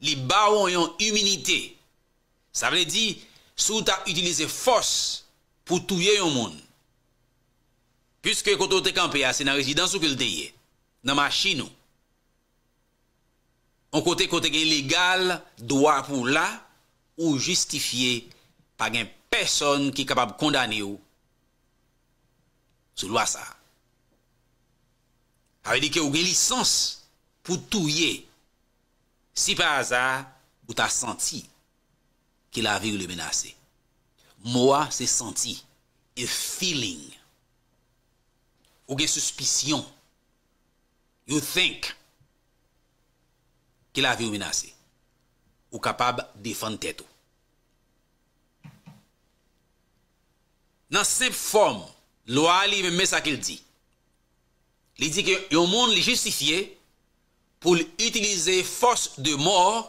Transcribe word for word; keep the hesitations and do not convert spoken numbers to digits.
Li ba w yon iminite. Sa vle di, si w ta itilize fòs pou touye yon moun, piske kote w te kanpe a, se nan rezidans ou ke l te ye, nan machin ou, yon kote kote gen legal dwa pou w la, ou jistifye, pa gen pèsonn ki kapab kondane w sou lwa sa a. Sa vle di ke ou gen lisans pou touye si pa aza ou ta santi ke lavi w li menase. Mo a se santi, a feeling. Ou gen sispisyon. You think ke lavi w menase. Ou kapab defann tèt ou. Nan senp fòm, lwa a li menm, men sa ke l di. Li di ke yon moun li jistifye pou l itilize fòs de mò